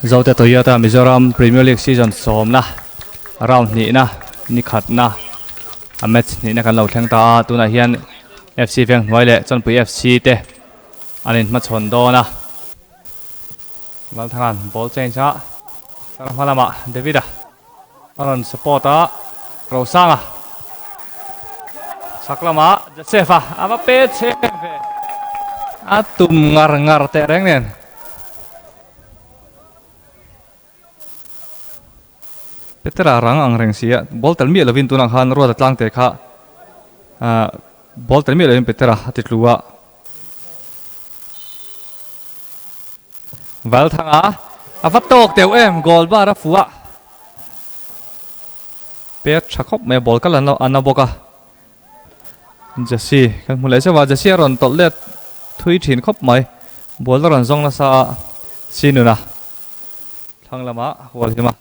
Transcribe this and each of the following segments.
Zote Toyota Mizoram Premier League season sawmna round hnihna ni khatna a match hnihna kan lo thleng ta a, tunah hian FC Venghnuai leh Chawnpui FC te an inhmachhawn dawn a. Valthanga'n ball change a, tlar hma lamah David-a a rawn support a, Rosanga chhak lamah Joseph-a a va pe chhe ve, a tum ngar ngar teh reng nen. Petera rang ang reng si a, ball tel miah lovin tunah khan Ruata tlangte kha ball tel miah lovin Petera a ti tlu a. Valthanga a va tawk deuh em goal bar a fuh a, pet tha khawp mai a ball kal an a bawk a. Jesse kan hmu leh zeuh a, Jesse a rawn tawlh let thui thin khawp mai, ball a rawn zawng nasa a, Sinuna thlang lamah hual him a.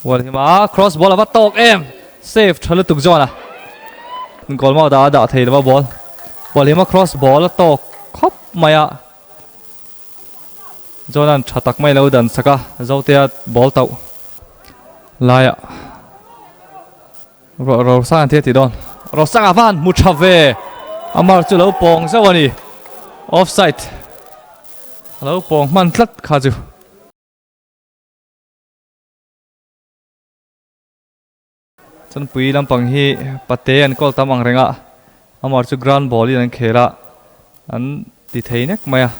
Hual him a, cross ball a va tawk em, save tha lutuk zawn a, goal mouth ah a dah thei lova ball, hual him a cross ball a tawk khawp mai a, John-a'n tha tak mai lo dan sak a, Zotea ball tauh laiah Rosanga thil a ti dawn. Rosanga van hmu tha ve, a mar chu lo pawng zauh a ni, offside a lo pawng hman tlat kha chu. Chanpui lampang hi pate an kawl tam ang reng a, amah chu ground ball in an khel a, an ti thei nek mai a.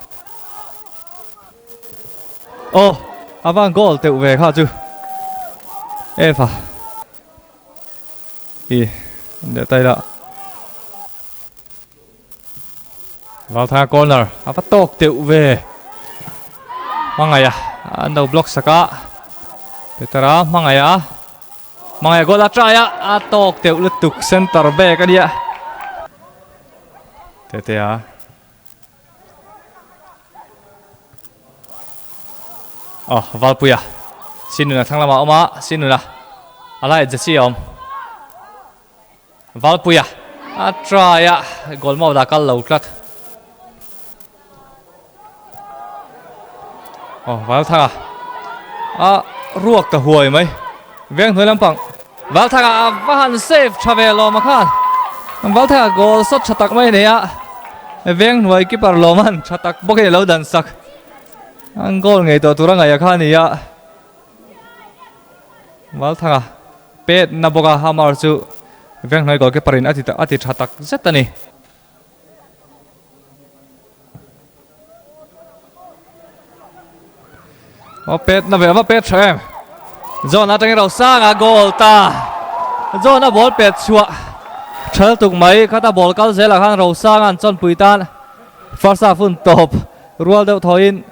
Aw, a van goal teuh ve kha chu. Eva. I, leh ta ila. Valthanga corner a va tawk teuh ve. Hmangaih a an lo block sak a. Petera hmangaih a hmangaih goal a try a a tawk teuh lutuk center back a nia. Tetea. Aw Valpuia Sinuna thlang lamah a awm a Sinuna a laiah Jesse a awm. Valpuia a try a, goal mouth ah kal lo tlat. Aw Valthanga a ruak ta huai mai. Veng hnuai lampang Valthanga a va han save tha ve lawm a khan. Valthanga goal shot tha tak mai a nei a. Veng hnuai keeper lawman tha tak bawkin a lo dan sak. An goal ngei tawh tur a ngaih a kha a ni a. Valthanga Pet na bawk a, Hamar chu Venghnuai goalkeeper in a ti a ti tha tak zet a ni. Aw pet na ve a va pet tha em. John atangin Rosanga goal ta. John a ball pet chhuah thal tuk mai khata ball kal zelah khan Rosanga an chawnpui tan first half hun tawp rual deuh thawhin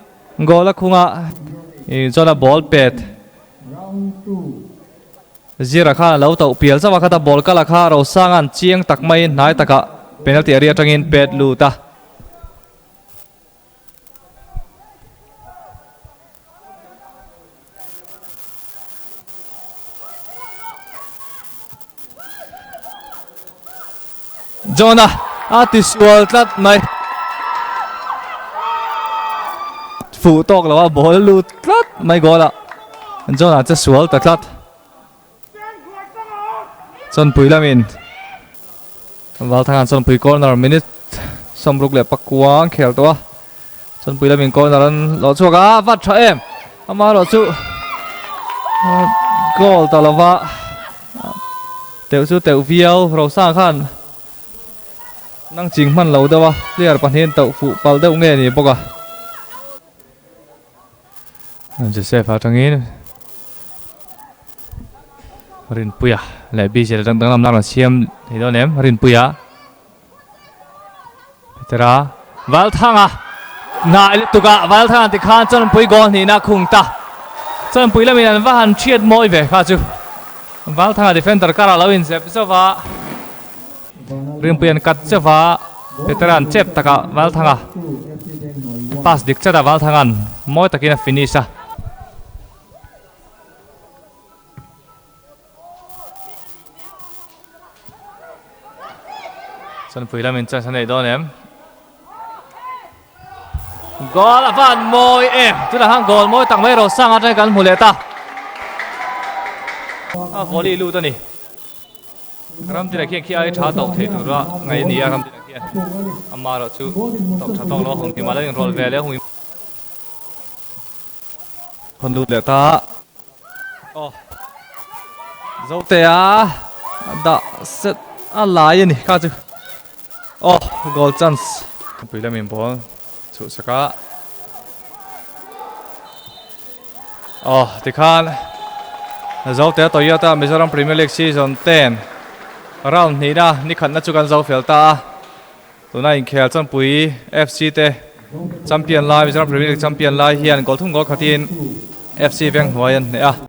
goal a khung a. John a ball pet Zira khan a lo tauh pial zauh a, khata ball kal a kha Rosanga'n chiang tak maiin hnai takah penalty area atangin pet lut a. Jonah a ti sual tlat mai. Fuh tawk lo a ball lut tlat mai goal ah Jonah che sual ta tlat. Chawnpui lamin Valthanga'n Chawnpui corner minute 69 an khel tawh a. Chawnpui lamin corner an lawh chhuak a, vat tha em! Amaherawhchu goal ta lova teuh chu teuh viau Rosang khan nang ching hman lo deuh a, player pahnihin tauh fuh palh deuh nge ni bawk a. Joseph atangin Rinpuia leh BJ danglam na rawn siam thei dawn em Rinpuia. Petera Valthanga hnai lutuk a Valthanga ti khan Chawnpui goal hnihna khung ta Chawnpui lamin an va han thiat mawi ve kha chu Valthanga defender karah lo inzep zauh va Rinpui an cut zeuh va Petera an chep takah Valthanga pass dik chat a Valthanga'n mawi takin a finish a. Chawnpui lamin chance a neih dawn em? Goal a van mawi em! Tunah khan goal mawi tak mai Rosang atangin kan hmu leh ta. A volley lut a ni. Ramdina khian khi ai tha tawk thei tura ngaih a ni a Ramdina khian ama erawh chu tawk tha tawk lo a hung him a lo inrawlh ve leh a hung Hawn lut leh ta. Aw Zotea a dah set a lai a ni kha chu aw goal chance pui lamin ball chhuh sak a aw tikhan Zotea Toyota Mizoram Premier League season 10 round hnihna ni khatna chu kan zo fel ta a. Tuna inkhel Champui FC te champion lai Mizoram Premier League champion lai hian goal thum goal khatin FC Venghnuai an hneh a.